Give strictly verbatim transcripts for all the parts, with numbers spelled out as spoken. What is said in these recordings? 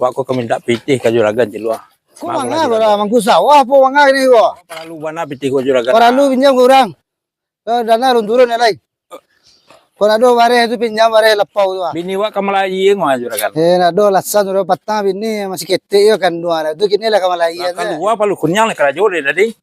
Wak ko ka mintak pitih ka juragan ciluah. Ko manga ko lah, mangku sawah apo manga kini ko? Paralu bana pitih ko juragan. Paralu pinjam ka urang. Ko dana alun turun lai. Ko nak do bareh tu pinjam bareh lapau tu ah. Bini wak ka malayi ngo juragan. Eh, nak do lasan urang patang bini masih ketek yo kanduang tu kini lah ka malayi. Lah kalua palu kuniang lah karajo deh tadi.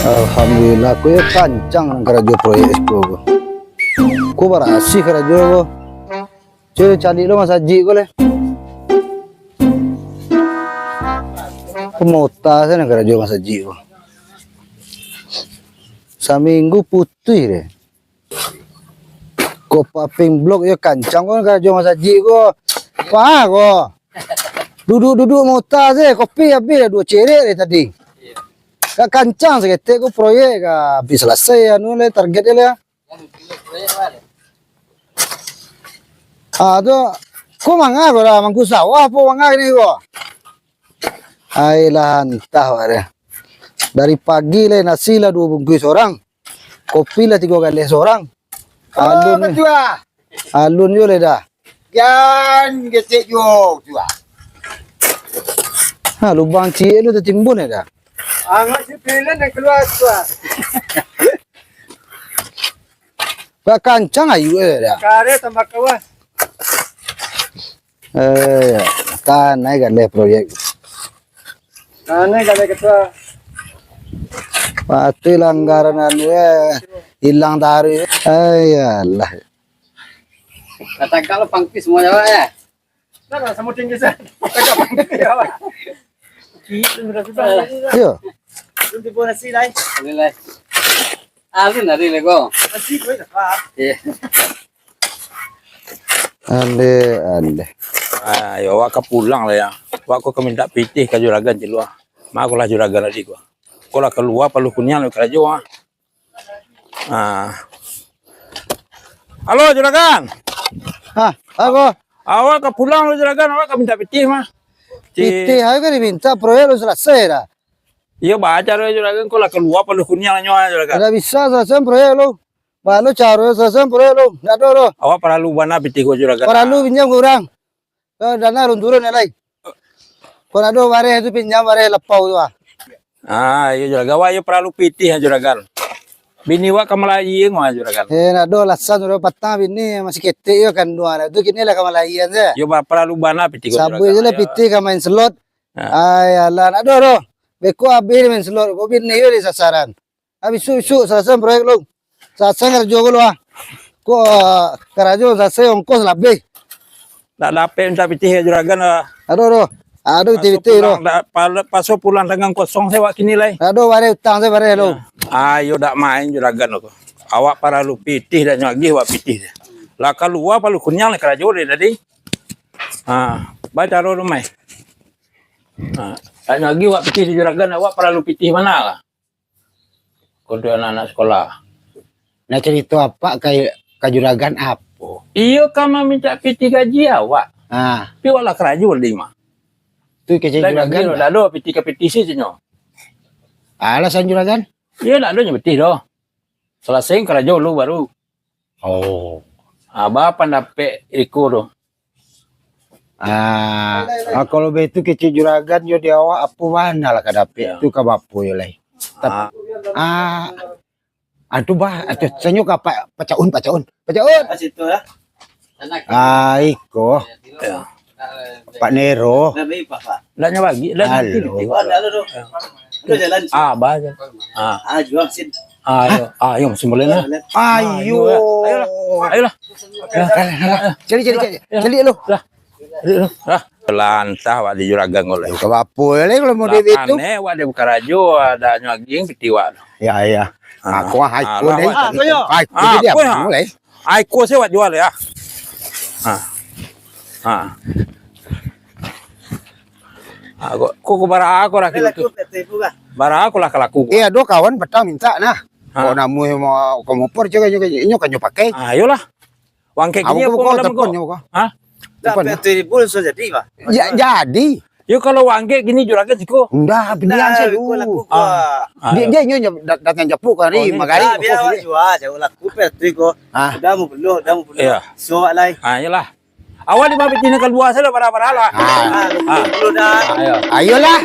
Alhamdulillah, ko yo kancang nan karajo proyek siko ko. Ko barasih karajo ko. Cubo caliak lo masajik ko leh. Pemota sajo nan karajo masajik ko. Saminggu putuih deh. Ko paving blok yo kancang ko nan karajo masajik ko. Wah ko. Duduk-duduk mota se, kopi abih lah duo cerek dari tadi. Ka kancang saketek ko proyek ka abih salasai anu leh target leh. Ah, tu, ko manga ko lah, mangku sawah apo manga kini ko? Ai lah, antah wak deh. Dari pagi lai nasi lah duo bungkuih sorang. Kopi lah tigo galeh sorang. Alun, alun jo lai dah. Jan gesek juo tu ah. Ha, lubang ciek tu tatimbun dah. Angah si pilih nak kalua tu ah. Ba kancang ayu eh dah. Kare tambah kawas. Eh, ya. Tanai galeh proyek. Tanai galeh ketua. Pasti langgaran anu eh, hilang taruh. Eh, ya Allah. Katakan lo pangkis semua ya, Pak, ya? Nah, sama tinggi saya. Katakan pangkis ya, Pak. Iyo. Belum tipu nasi, Lai. Boleh, Lai. Alun dari lego. Nasi boleh dapat. Iya. Aleh, aleh. Ah, yo, wak ka pulang lah ya. Wak ko ka mintak pitih ka juragan ciluah. Mak ko lah juragan tadi ko. Ko lah kalua palu kuniang lah karajo ah. Ah. Halo, juragan. Hah, apo? Awak ka pulang lo, juragan. Awak ka mintak pitih mah. Ci- Pitih ayo kan diminta, proyek lo salasai dah. Iyo, baca lo, juragan. Ko lah kalua palu kuniang nyo, juragan. Kada bisa salasai proyek lo. Balo caro salasai proyek lo. Ndak ado lo. Awak paralu bana pitih ko, juragan. Paralu pinjam ka urang. Ko dana alun turun lai. Ko nak do bareh tu pinjam bareh lapau tu ah. Ah, iyo juragan. Wak iyo paralu pitih juragan. Bini wak ka malayi ngo juragan. Eh, nak do lasan urang patang bini masih ketek yo kanduang tu kini lah ka malayi se. Yo ba-, paralu bana pitih ko juragan. Sabuik se lah pitih ka main slot. Ah. Ai alah, nak do do. Beko abih main slot ko bini yo di sasaran. Ah, bisuak-bisuak salasai proyek lo. Salasai karajo ko lo ah. Ko, ah, karajo salasai ongkos labiah. Ndak dapek mintak pitih ka juragan ah. Aduh, aduh. Aduh, pitih-pitih lo. Paso pulang tangan kosong se wak kini lai. Aduh, bareh utang se bareh lo. Ayo dak main juragan lo. Awak paralu pitih dak nyo agih wak pitih. Lah kalua palu kuniang lah karajo deh tadi. Ha, bacaro lo mai. Ha, dak nyo agih wak pitih di juragan, awak paralu pitih bana lah. Ko untuak anak-anak sekolah. Nah, carito apak ka, ka juragan apo? Iyo ka mamintak pitih gaji awak. Ah. Tapi awak lah karajo di mah. Tu kecek juragan. Dak ado pitih ka pitih se nyo. Alasan juragan? Iyo dak ado nyo pitih doh. Salasai karajo dulu baru. Oh. Ah, ba pandapek iko tu. Ah, ah, kalau baitu kecek juragan yo di awak apo bana lah ka dapek tu ka bapo yo lai. Tap-, ah, ah, tu bah, atu sanyo ka pa-, pacaun, pacaun. Pacaun. Ah, situ lah. Ah, iko. Pak Nero. Dah bagi, Pak, Pak. Dah nyo bagi, dah nanti. Halo. Oh, dah, dah, dah. Udah jalan. Ah, bah. Ah. Ah, jual sin. Ayo, ayo, masih boleh lah. Ayo. Ayolah. Ayolah. Cari, cari, cari. Cari lu. Lah. Lah. Lantah wak di juragan ko lai. Ka bapo lai kalau model itu. Aneh wak di karajo, dak nyo agih pitih wak. Ya, ya. Ah. Aku ah, aku ah, deh. Lah, wak. Ah, aku dia. Aku, ah. Mulai. Ai, ko se wak jual ya. Ha. Ha. Ha, ko, ko, ko bara ko lah kilo tu. Laku P T ku kah? Bara ko lah ka laku ko? Eh, ado kawan patang mintak nah. Ha. Ko namuah mo-, ko mopor, inyo, inyo, inyo kan nyo pakai. Ah, iyolah. Wangkek kini ko, telepon nyo ko. Ha? Telepon nyo. Tapi ibu so jadi, Pak. Ya, jadi. Yo, kalau wangkek kini juragan siko. Ndak, pilihan saya dulu. Laku ko. Ah. Dia, dia inyo dat-, datang japuik ko hari, magarib. Biar awak jua, jauah laku, Pak, tu ko. Ah. Udah mau belok, udah mau belok. Iya. So, awak lai. Ah, iyolah. Awak di babit ini kalua sajo, bara-bara lah. Ah. Ah, belok dah. Ah, iya. Ayolah.